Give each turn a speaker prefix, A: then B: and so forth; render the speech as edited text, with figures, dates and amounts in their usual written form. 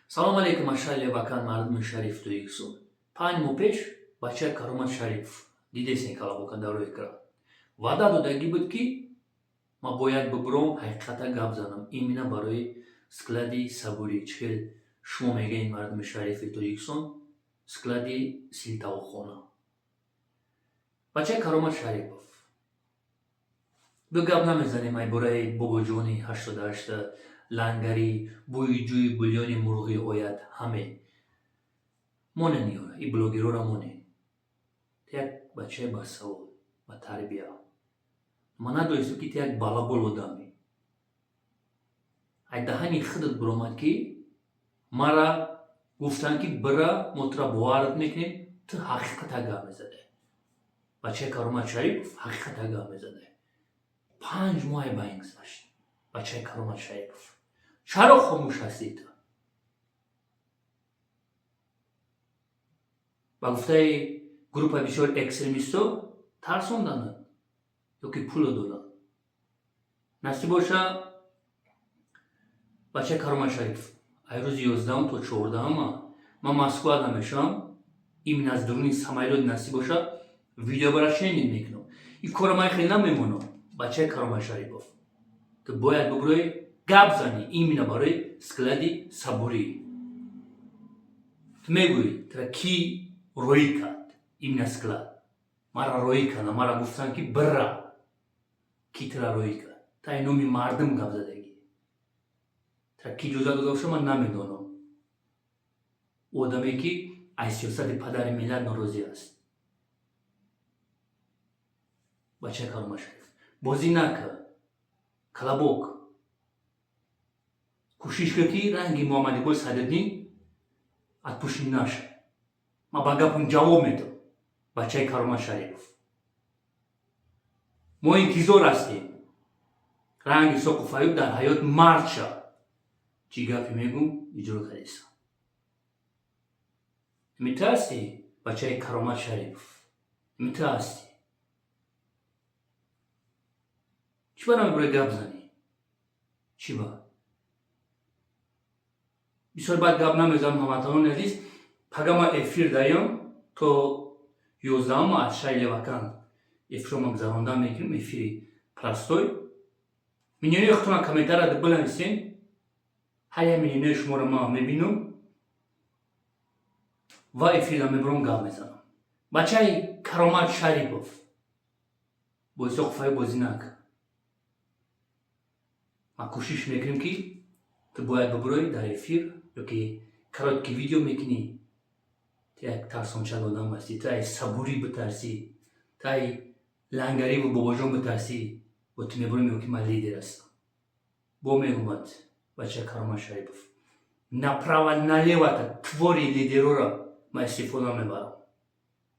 A: Салом алейкум, ашали вакан, мардуми шариф Тоҷикистон. 5 моҳ пеш бачаи Каромат Шарипов, дидесен, калабока дар рӯи экран, ваъда додагӣ буд, ки ман бояд бибуром, ҳақиқата гап занам именно барои склади Сабурӣ. Чӣ хел шумо мегӯед, мардуми шарифи Тоҷикистон, склади силтавохона. Бачаи Каромат Шарипов, бё, гап намезанем ай бораи бобоҷони 88-та лангарӣ, бӯи ҷӯи бульёни мурғӣ ояд ҳаме. Монен ёра, и блогерора монен. Ту як бачаи басавод, ба тарбия. Ман надонистам, ки ту як балабол одамӣ. Ай даҳани худат биромад, ки мара гуфтанд, ки бира, мо тура боварат мекунем, ту ҳақиқата гап мезадай. Бачаи Каромат Шарипов ҳақиқата гап мезадай. 5 моҳе ба ин гузашт. Бачаи Каромат Шарипов, чаро хомӯш ҳастӣ ту? Ба гуфтаи группаи бисёр экстремистҳо, тарсонданад ё ки пуло доданд. Насиб боша, бачаи Каромат Шарипов, ай рӯзи 11-ум то 14-ума ман Москва намешавам. Именно аз дуруни самолёт, насиб боша, видеообращение мекунам. Ин кора ман хеле намемонам. Бачаи Каромат Шарипов, ту бояд бибурӯӣ, гап занӣ именно барои склади Сабурӣ. Ту мегӯӣ, тура кӣ роӣ кард? Именно склад мара роӣ кардам, мара гуфтанд, ки бира. Кӣ тура роӣ кард? Ту ай номи мардум гап задагӣ. Тура кӣ иҷозат дода боша, ман намедонам. Одаме, ки аз сиёсати падари миллат норозӣ аст. Бачаи Каромат Шариф, бозӣ накар, колобок. Кӯшиш кар, ки ранги Муҳаммад Иқболи Садриддин отпущен наша. Ман ба гапам ҷавоб медам. Бачаи Каромат Шарипов, мо интизор ҳастем. Ранги Соқу Фаюб дар ҳаёт мард шав. Чӣ гапе мегӯм, иҷро кардесам. Ҳамин ту ҳастӣ, бачаи Каромат Шарипов, ҳамин ту ҳастӣ. Чӣ ба намебурӣ гап занӣ? Чӣ ба? Бисёр баъд гап намезанам, ҳамватанони азиз. Пага ман эфир даём то 11-ум, аз шаҳри Левакан эфирро ма гузаронда мекунем, эфири простой. Мнение худтона комментария бинависем. Ҳар як мнение шуморо ман мебинам ва эфирда мебурам, гап мезанам. Бачаи Каромат Шарипов, бо Исоқу Фаюб бозӣ накун. Ман кӯшиш мекунем, ки ту бояд бибурӯӣ дар эфир ё ки короткий видео мекунӣ. Ту як тарсончак одам ҳастӣ. Ту ай Сабурӣ битарсӣ, ту ай лангариву бобоҷон битарсӣ, бо ту мебурӣ, мегӯ, ки ман лидер ҳастам. Бо мегӯмад, бачаи Каромат Шарипов, направо налево твори лидерора ман истифода мебарам.